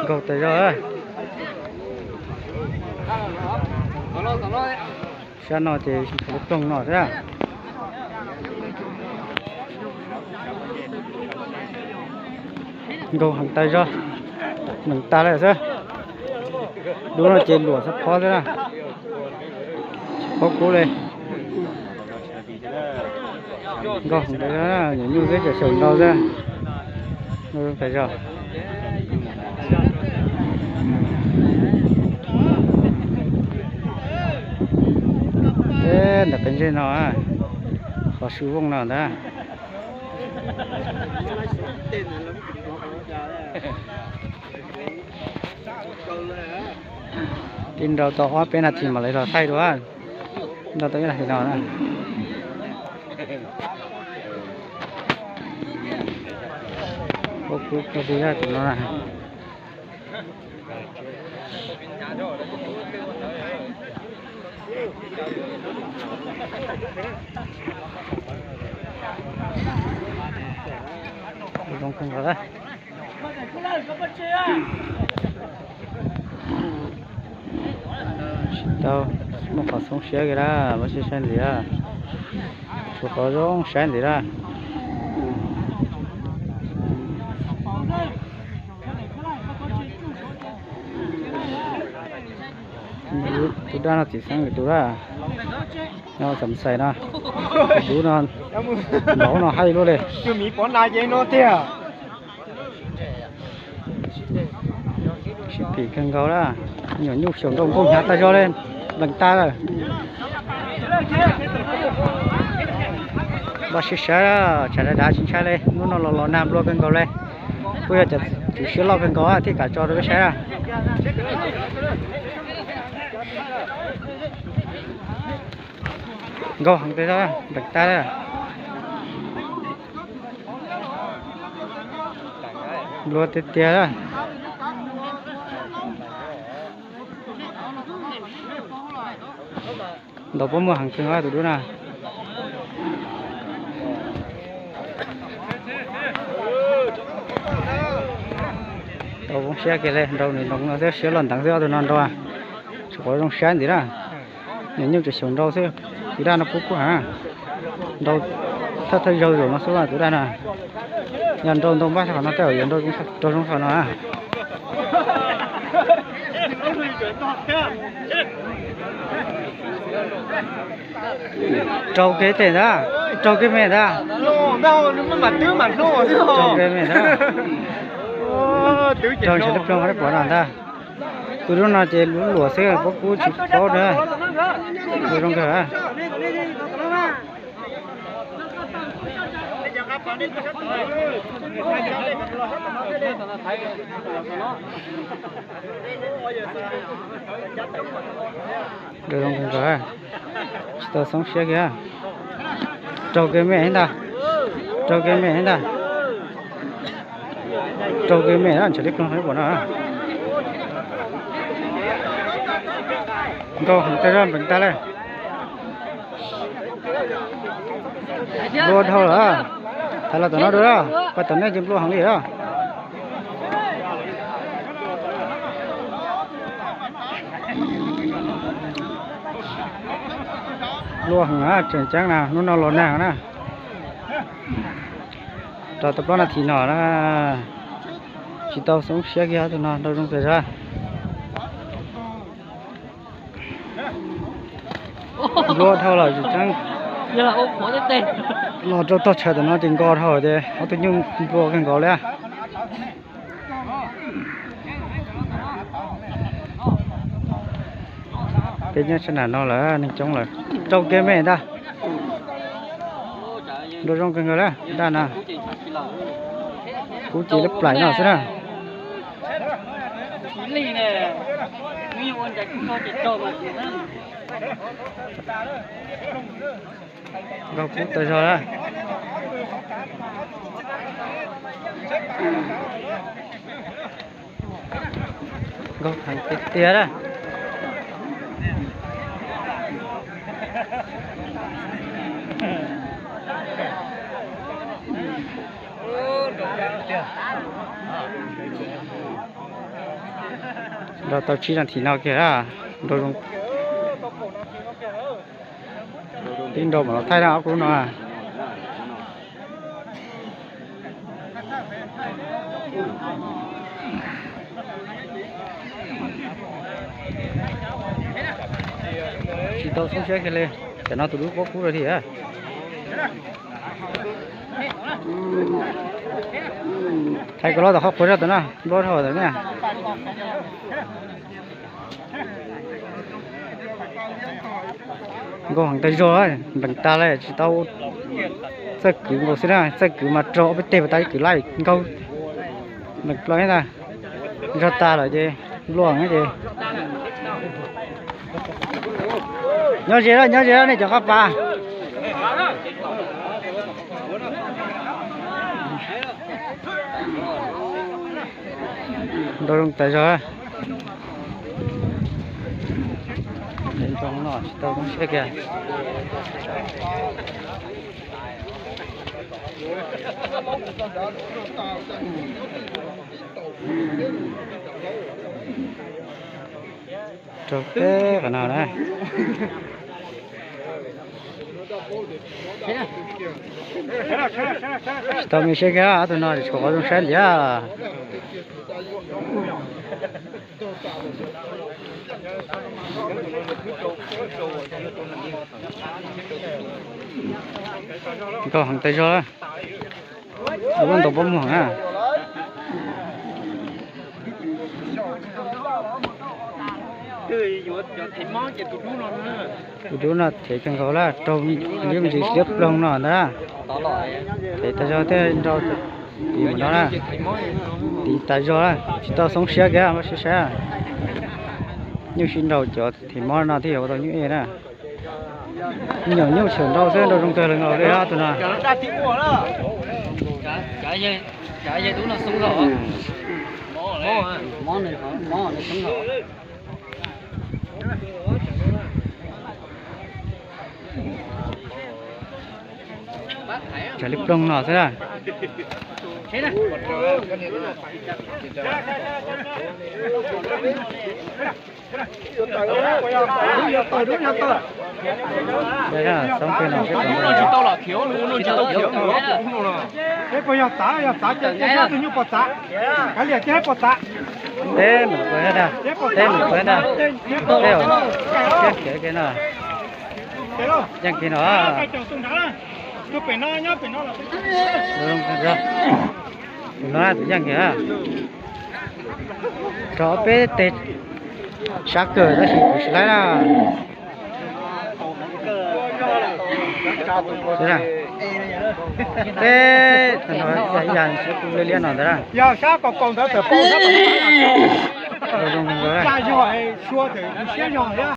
Nkaug tas zog. Sab no ces ploog no xwb. Nkaug heev tas zog, nees tas lawm xwb. Dub no ces luam xab phob xwb na. Tsis paub kub li. Nkaug heev tas zog, nyuam nyuj xwb, xyaum xyaum nrau xwb. Nkaug tas zog. Ntawm qab ntsej no, qhov su vooj no ntag. Tib nrau tau ob peb nas this mam li los thaij dua. Nrau tau ib nas this no na. Ua kub kub li tus no na. Zoo kawg nkaus. Tsis tau muaj qhov xoob siab kiag lawm, muab saib saib ntxiv. Tshuav qhov zoo saib ntxiv lawm. Tus dab no txiv xeeb tus dab no, xam xais no, tus dub no, nraud no hais luaj li. Sib phim kawg nkaus lawm, nyuam nyuj xyaum nrau nkaug hnyav tas zog li, lees tas lawm. Npaj sib saib, tshav dav dav tsis ntshai li, hnub no los los nag nplua kawg nkaus li. Kuj yog cov tswv siab loj kawg nkaus thiaj kam tso rau peb saib. Nkaug heev tas zog, lees tas lawm. Nplua tiag tiag lawm. Ntaus pob muag heev kawg tus dub na. Tau zoo siab kiag li, nrau nws nroo no xwb, siab loj nteev xwb ob tug no nrau. Tsis pom zoo saib ntxiv na. Nyuam nyuj tseem xyaum nrau xwb, tus dab no kub kub heev. Nrau thawj thawj zaug zaum no xwb tus dab no. Yog nrau ntau npab qhov no tej zaum yuav nrau zoo qhov no. Raug kev tes ntag, raug kev me ntag. Raug kev me ntag. Raug ntshe lub ploog dab pov no ntag. Tus dub no ces lub luam xwb, pob kub tsis paub na. Zoo kawg. Zoo kawg nkaus, tsis tau xoob siab kiag. Raug kev me ntag, raug kev me ntag. Raug kev me na, ntshe lub ploog dab pov no. Nkaug heev tas zog, npeev tas li. Nplua dhau lawm, thaiv los tom no dua, pas tom nej ces nplua heev li lawm. Nplua heev na, tseem ceeb na, hnub no los nag na. Rau tau plaub nas this no na, tsis tau xoob siab kiag, tus no nrau zoo tas zog. Nplua dhau lawm tsis ceeb. Los rau tog chaw tom no ces nkos dhau ces ob tug nyuj nplua kawg nkaus li. Peb nyob sab nram no lawm neeg coob lawm. Raug kev me ntag. Nrau zoo kawg nkaus li dab no. Kub ces lab plaim no xwb na. Nkaug kub tas zog na. Nkaug heev tiag tiag na. Nrau tau tsib nas this no kiag, nrau zoo. Tib nrau mam los thaij na ob kub no. Tsis tau xoob siab kiag li, tam no tus dub pob kub rau thiab. Thaij koj lov tom qhov quav zog tom no, nplob dhau tom ne. Nkaug heev tas zog, nplees tas li tsis tau. Txawj kwv nkaus xwb na, txawj kwv mas rau ob peb teg pas tas kwv laij nkaug. Nplees ploj ntag, zog tas lawm ces npluag ces. Nyob ze, nyob ze nej cov qab pas. Nrau zoo tas zog. Nrau no tsis tau zoo siab kiag. Rau peb qhov no na. Tsis tau me siab kiag, ob tug no tshuav qhov zoo saib ntxiv. Nkaug heev tas zog. Ua ntaus pob muag na. Tus dub no them kawg nkaus lawm, raug ib me ntsis liab ploog no ntag. Them tas zog thiaj nrau tiv mus no na. Tiv tas zog lawm, tsis tau xoob siab kiag, muab siab saib. Nyuj sib nraus cov them mob no thiaj yuav ua tau nyuj ej na. Nyuam nyuj xyaum nrau xwb, nrau zoo kawg li nkaus li ob tug no. Tsam li ploog no xwb na. Xoob peg no seb puas nrau. Teb puas yog txav, yog txav ces tus nyuj puas txav, kav liam teb puas txav. Teb mus puas dag, teb mus puas dag, teb siab khiav ke no. Yeej kiag no. Tus no tus yeej kiag. Rau peb teg sab kawg tab sis kuv tsis laib na. Teb no ib yam siab kub liab liab no ntag. Yog sab kaus kaus ntawd tawm pau sab. Zoo zoo.